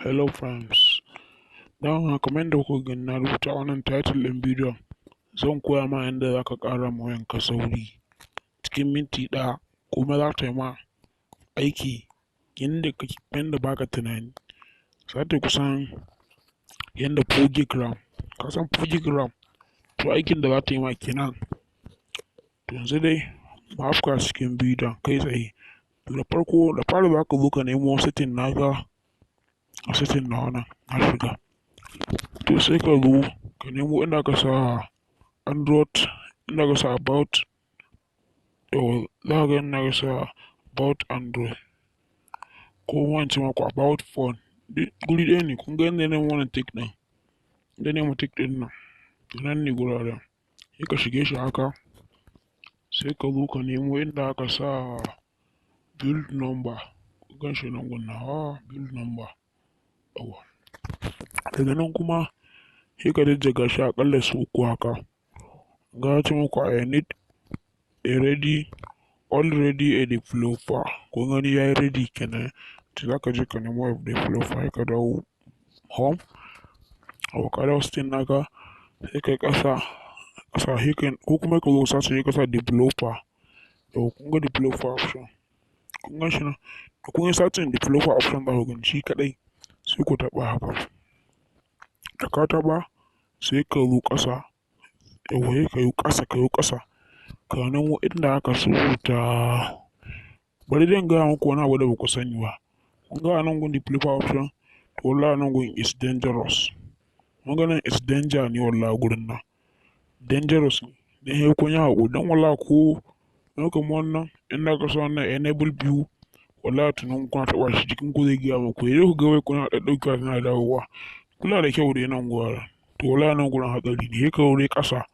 Hello friends, don kamar yadda kuka gani na rubuta a wannan title ɗin bidiyon, zan koya ma yadda za ka ƙara ma wayanka sauri cikin minti 1, kuma za ta yi ma aiki yanda kake, yanda baka tunani. Za ta yi kusan yanda 4 gig RAM, ka san 4 gig RAM? To, aikin da za ta yi ma kenan. To, yanzu dai mu afka cikin bidiyon kai tsaye. To, da farko da fari za ka zo ka nemo setting naka. A setting nawa nan na shiga. To, sai ka zo ka nemo inda aka sa Android, inda aka sa about. Yawwa, za ka ga inda aka sa about Android, ko ma in ce maku about phone, duk guri ɗaya ne. Kun ga inda na nemo wannan tick ɗin, inda na nemo tick ɗin nan, to nan ne guraren. Sai ka shige shi haka, sai ka zo ka nemo inda aka sa build number. Kun gan shi nan gun nawa, build number. Yawwa, daga nan kuma sai ka jajjaga shi aƙalla sau uku haka. Ga ya ce muku "I need a ready already a developer". Kun gani, yayi ready kenan. To, za ka je ka nemo a developer, sai ka dawo home. Yawwa, ka dawo setting naka, sai kai ƙasa ƙasa, sai ka ko kuma ka zo search, sai ka sa developer. Yawwa, kun ga developer option, kun gan shi nan. Da kun yi searching developer option, za ku gani shi kaɗai, sai ku taɓa haka. Da ka taɓa, sai ka zo ƙasa. Yawwa, sai ka yo ƙasa, ka yo ƙasa, ka nemo inda aka rubuta. Bari dai in gaya muku wani abu da ba ku sani ba. Kun ga a nan gun developer option, to wallahi nan gun is dangerous. Kun ga nan is danger ne. Wallahi gurin nan dangerous ne, dan sai kun yi haƙuri, dan wallahi ko kamar wannan inda aka sa wannan enable view, wallahi tunan kuna taɓa shi, jikin ku zai gaya muku. Sai dai ku ga wai kuna ɗaɗɗaukewa tana dawowa. Kula da kyau dai nan guraren. To, wallahi nan gurin hatsari ne. Sai ka yo ƙasa,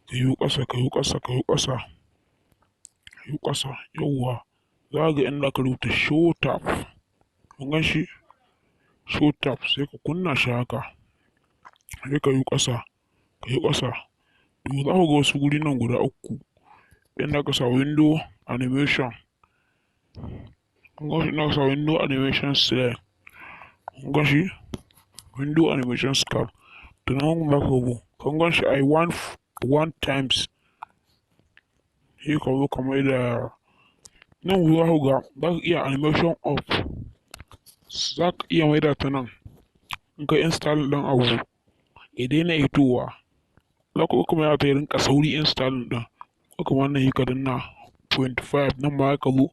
ka yo ƙasa, ka yo ƙasa, ka yo ƙasa, ka yo ƙasa. Yawwa, za ka ga inda aka rubuta show tab. Kun gan shi, show tab? Sai ka kunna shi haka. Sai ka yo ƙasa, ka yo ƙasa. To, za ku ga wasu guri nan guda uku inda aka sa window animation. Kun ga inda aka sa window animation style? Kun gan shi, window animation scale? To, nan za ka zo, kun gan shi ai, one one times. Sai ka zo ka mai da nan. Za ku ga za ka iya animation off, za ka iya maida ta nan. In ka install ɗin abu ya daina hitowa, za ku kuma ya ta rinƙa sauri install ɗin. Ko kuma wannan, sai ka danna 0.5 nan ma, ka zo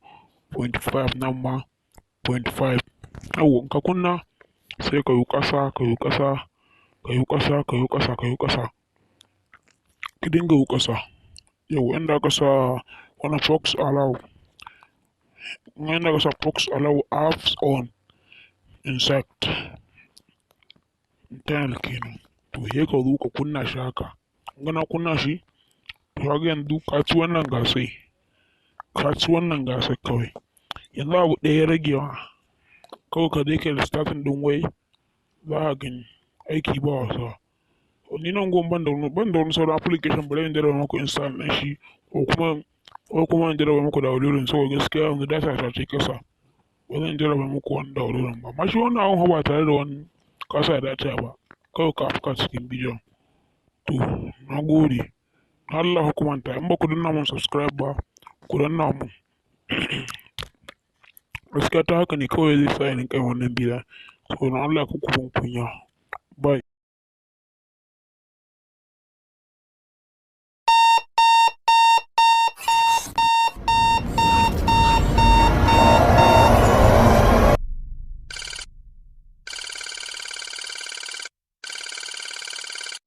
0.5 nan ma, 0.5. Yawwa, in ka kunna, sai ka yo ƙasa, ka yo ƙasa, ka yo ƙasa, ka yo ƙasa, ka yo ƙasa, ka dinga yo ƙasa. Yawwa, inda aka sa wani force allow, inda aka sa force allow apps on insert internal kenan. To, sai ka zo ka kunna shi haka. In na kunna shi, to kaga yanzu ka ci wannan gasai, ka ci wannan gasar. Kawai yanzu abu ɗaya ya rage ma, kawai ka je ka yi restarting ɗin wai, za ka gani aiki ba wasa. Ni nan gun ban da wani sauran application bari in jarraba muku install ɗin shi, ko kuma in jarraba muku downloading, saboda gaskiya yanzu data ta ce ƙasa, ba zan jarraba muku wani downloading ba. Amma shi wannan abun ba tare da wani ka sa data ba, kawai ka afka cikin bidiyon. To, na gode. Allah ku manta, in ba ku danna mun subscribe ba, ku danna mun. Gaskiya ta haka ne kawai zai sa in rinƙa yin wannan bidiyon. Saboda Allah kar ku ban kunya.